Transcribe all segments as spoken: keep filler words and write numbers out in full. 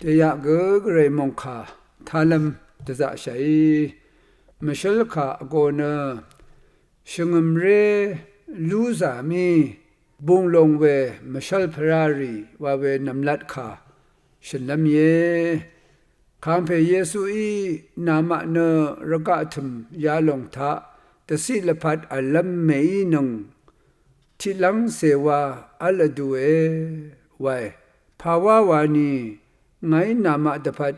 Dèyaq gø gvray mòngkà talv̄m dvzaqshàí mvshǿl kà vgō nø shvngø̀mré lúzà mí bung long we mvshv́lpvrá rì wa we nv̀mlat kà shø̀nlv́m íe. Kàngpè Yesuí namaq nø rvgaq tø̀m yalòng taq dvciq lvpat v̀llv́m mèínøng tiqlv́ngcè wa v́l vdue wae. Pàwá wani ngàí namaq dvpvt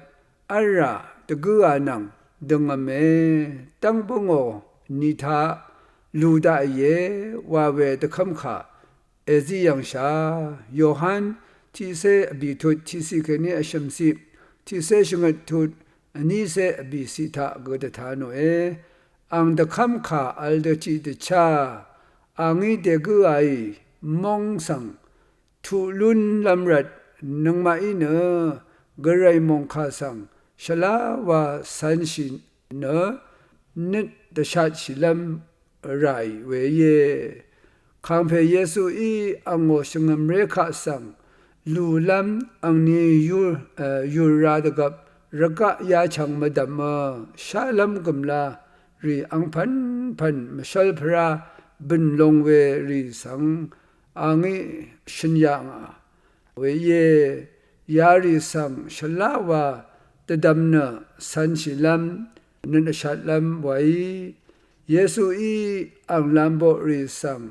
v́lrà dvgǿā nvng døngv̄me dv́ng bǿngò ni taq lù daqìe wa we dvkv́mkà èzí yv̀ngshà. Yohan tiqcé vbìtut tiqciq kèní vshø̀mciq, tiqcé shvngøt tut vnícé vbìciq taq gø dvta nòe. Àng dvkv́mkà vl dø tiqdvchá a ngí dègǿaì móng svng tuq lúnlv́m rvt nøngmaqí nø gvray mòngkà svng shvlá wa cv̄nshì nø nøt dvshatshìlv́m ràì we íe. Kàngpè Yesuí angò shvngø̀mré kaq svng lùlv́m angni yur, e, yùrra dvgvp rvgaq yachv̀ng mvdv̀mø shálv́m gø̀mla rì angpv̀npv̀n mvshv́lpvrá bø̀n long we rì svng a ngí shø̀n yà ngà we íe. Yarì svng shvlá wa dvdvm nø cv̄nshìlv́m nøt vshatlv́m waí Yesuí àng lamboqrì svng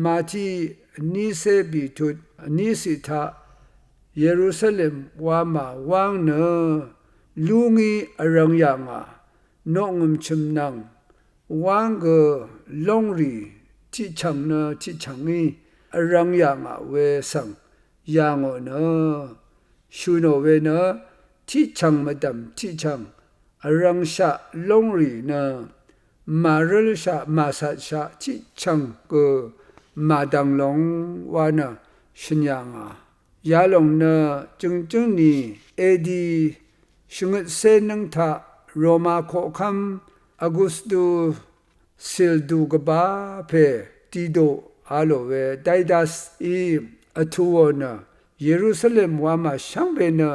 Mati vnícé bìtut vníciq taq Yerusalem wamà wáng nø lú ngí vrv̄ng yà ngà noqngø̀m chø̀m nvng wáng gø lóngrì tiqchv̀ng nø tiqchv̀ngí vrv̄ng yà ngà we svng yà ngò nø shø̀ nò we nø tiqchv̀ng mvdv̀m tiqchv̀ng vrv̄ngshaq lóngrì nø màrǿlshaq màcatshaq tiqchv̀ng gø màdv̀ng long wa nø shø̀n yà ngà. Yalòng nø jø̀ngjǿng ni edi shvngøtcé nǿng taq Roma koqkv́m Agustu cìldù gvbá pè Dido a lò we Daidasí vtùò nø Yerusalem wamà shvngbe nø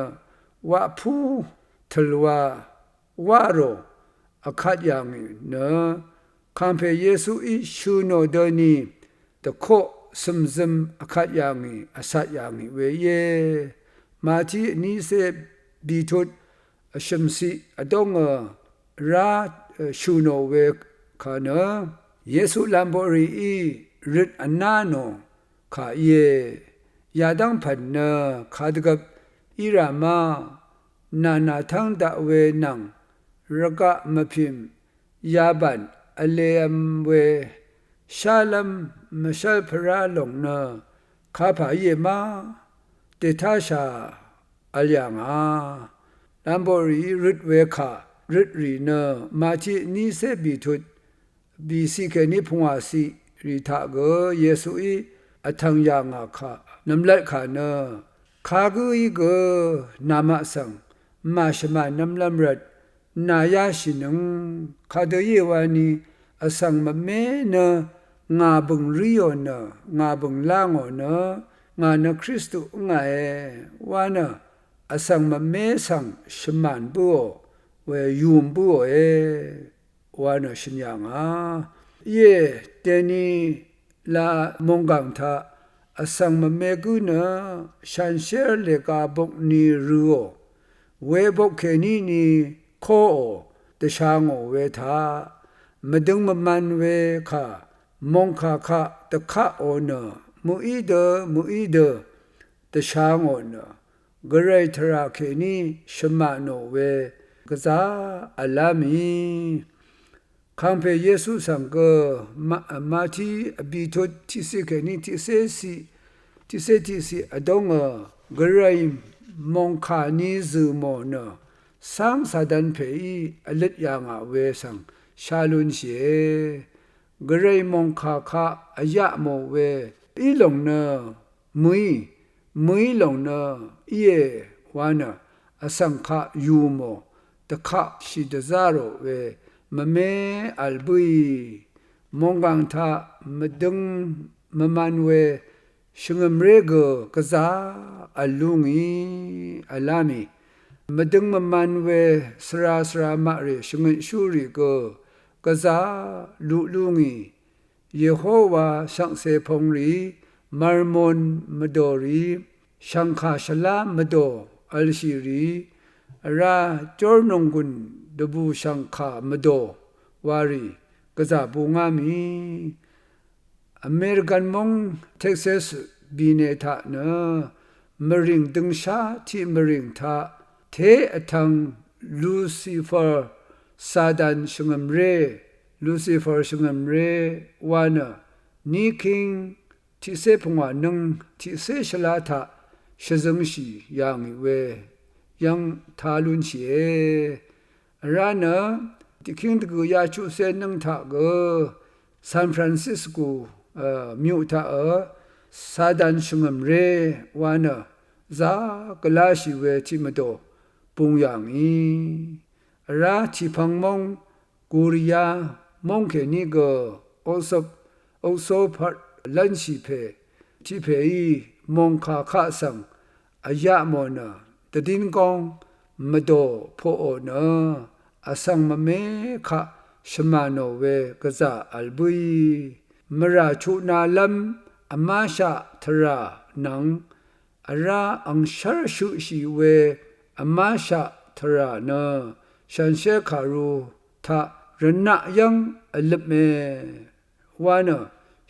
waqpú tø̀l wa wá rò vkat yà ngì nø Kàngpè Yesuí shø̀ nò døni dvkoq cø̀mzøm vkat yà ngì vcat yà ngì we íe. Mati vnícé bìtut vshø̀mciq vdóngø rá, e, shø̀ nò we kà nø Yesu lamboqrìí røt vná nò kà íe. Yadv́ng pv̀n nø kadvgvp í rà ma nà nàtv́ng daq we nvng rvgaq mvpìm yabàn vlev̄m we shálv́m mvshv́lpvrá lòng nø kapà íe ma dètáshà vl yà ngà. Lamboqrìí røt we kà røtrì nø Mati vnícé bìtut bìciq kèní pungwàciq rì taq gø Yesuí vtv̀ng yà ngà kà nv̀mlat kà nø kagǿí gø namaq svng màshvmànv̄mlv́m rvt nàyáshìnøng kadø íe wani vsvng mvmé nø ngà bø̀ng ríò nø ngà bø̀ng lá ngò nø ngà nø Kristu ǿngàe wa nø vsvng mvmé svng shvmàn bǿò we yùm bǿòe wa nø shø̀n yà ngà. Íe dèni la mònggàng taq vsvng mvme gǿ nø shanshér lèga bokni røò we bok kèní ni kóò dvsha ngò we taq mvdøng mvman we kà mòngkà kaq dvkaqò nø mø̀í dø mø̀í dø dvsha ngò nø gvray tvrà kèní shvmà nò we gvzá v̀lá mì. Kàngpè Yesu svng gø Ma- Mati vbìtut tiqciq kèní tiqcéciq tiqcé tiqciq vdóngø gvray mòngkà ni zø̀ mò nø cáng Satan pèí vløt yà ngà we svng sha lunshìe. Gvray mòngkà kaq vyaq mò we í lòng nø mø̀í, mø̀í lòng nø íe wa nø vsvng kaq yù mò dvkaqshì dvzá rò we mvme v̀l bǿì mònggàng taq mvdøng mvman we shvngø̀mré gø gvzá v̀l lú ngì v̀lá mì. mvdøng mvman we svra svra maqrè shvngøtshúrì gø gvzà luq lúngì. Yehowa shvngse pongrì, Mormon mvdòrì, shv̀ngkà shvlá mvdò v̄lshìrì, vrá jórnònggùn dvbù shv̀ngkà mvdò warì gvzà bungá mì. American móng Texas bìne taq nø mvrìng døngshá tiq mvrìng taq té vtvng Lucifer, Satan shvngø̀mré, Lucifer shvngø̀mré wa nø, niking tiqcé pungwà nøng tiqcé shvlá taq shvzøngshì yà ngì we yv́ng tá lúnshìe. Vrá nø dvking dvgø̀ yachuqcé nøng taq gø San Francisco, e, myuq taq ø Satan shvngø̀mré wa nø zá gvláshì we tiq mvdò bung yà ngì. Vrá tìpvng móng Korea móng kèní gø oqsop oqsó pvt lv́nshì pè tiq pèí mòngkà kaq svng vyaq mò nø dvdín góng mvdò poqò nø vsvng mvmé kaq shvmà nò we gvzà vl bǿí. Mvrà chutnalv́m vmáshaq tvrà nvng vrá angshv́r shøqshì we vmáshaq tvrà nø shànshér kàru taq rvnaq yv́ng vløpme wa nø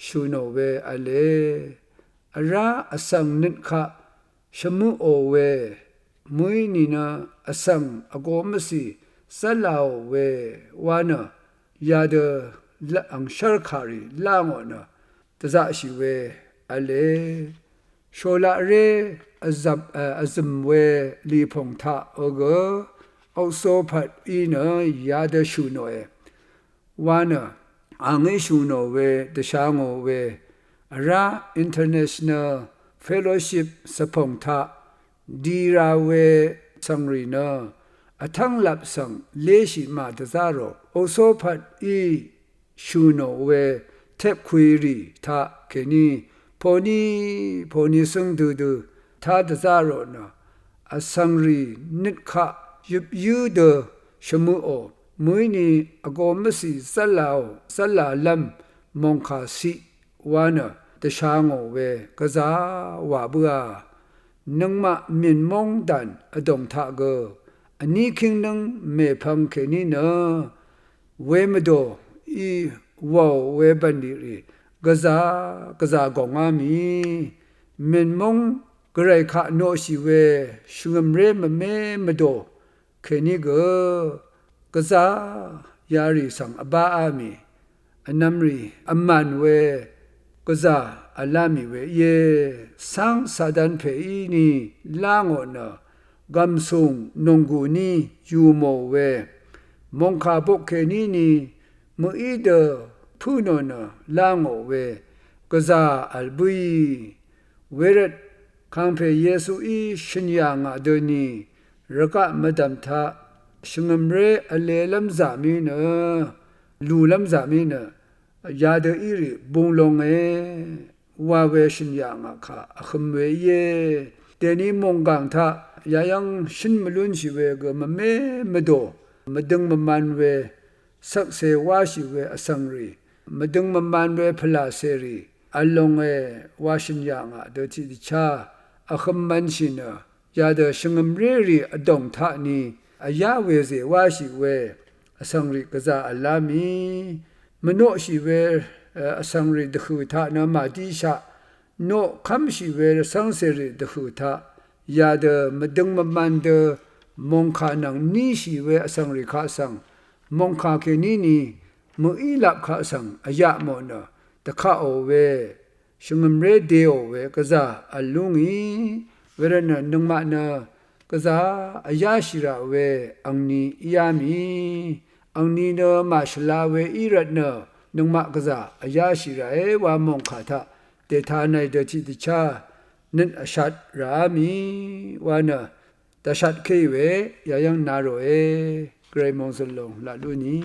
shø̀ nò we v̄le. Vrá vsvng nøt kaq shvmøqò we mø̀í nìnø vsvng vgo mvcì zv́lāò we wa nø yadø angshv́r kàrì lá ngò nø dvzaqshì we v̄le. Shòlaqré vzv̀m, e, vzø̀m we lìpòng taq ø gø oqsó pvt í nø yadø shø̀ nòe wa nø angí shø̀ nò we dvsha ngò we vrá International Fellowship svpòng taq dira we vsvngrì nø vtv́ng lap svng léshì mà dvzá rò oqsó pvt í shø̀ nò we tepkùirì taq kèní pòní pòní cǿng dødø tá dvzá rò nø vsvngrì nøt kaq yøp yǿ dø shvmøqò mø̀í ni vgo mvcì zv́lāò zv́lālv́m mòngkà ciq wa nø dvsha ngò we gvzà wà bǿà. Nøngmaq mìn móng dàn vdòng taq gø vní kíng nǿng mèpvng kèní nø we mvdò í wàò we bv̀nlì rì gvzà gvzà gòngá mì. Mìn móng gvray kaq noqshì we shvngø̀mré mvmé mvdò kèní gø gvzà yarì svng vbáá mì. Vnvmrì vmàn we gvzà v̀lá mì we íe. Cáng Satan pèí ni lá ngò nø gv̀msùng nònggù ní yù mò we mòngkà bok kèní ni mø̀í dø pǿ nò nø lá ngò we gvzà v̀l bǿì. Wervt kàngpè Yesuí shø̀n yà ngà døni rvgaq mvdv̀m taq shvngø̀mré vlelv́m zà mí nø lùlv́m zà mí nø yadø írì bung longe wa we shø̀n yà ngà kà vhøm we íe. Dèni mònggàng taq yayv́ng shǿn mvlúnshì we gø mvmé mvdò mvdøng mvman we shvkse wáshì we vsvngrì mvdøng mvman we pvlàcèrì vl longe wa shø̀n yà ngà dø tiqdvchá vhøm mvnshì nø yadø shvngø̀mrérì vdòng taq ni vyá wezè wáshì we vsvngrì gvzà v̀lá mì. Mvnoqshì we, e, vsvngrì dvhø̀ taq nø màdíshaq noq kv́mshì we rvcv́ngcèrì dvhø̀ taq yadø mvdøng mvman dø mòngkà nvng níshì we vsvngrì kaq svng mòngkà kèní ni mø̀í lap kaq svng vyaq mò nø dvkaqò we shvngø̀mré deò we gvzà v̀l lú ngì. Wervtnø nøngmaq nø gvzà vyáshì rà we angni íá mì. Angni nø màshvla we í rvtnø nøngmaq gvzà vyáshì ràé wa mòngkà taq dètanaì dø tiqdvchá nøt vshat ràá mì wa nø dvshatkéì we yayv́ng na ròe. Gvray mòngzø̀l lòng laq lú ni.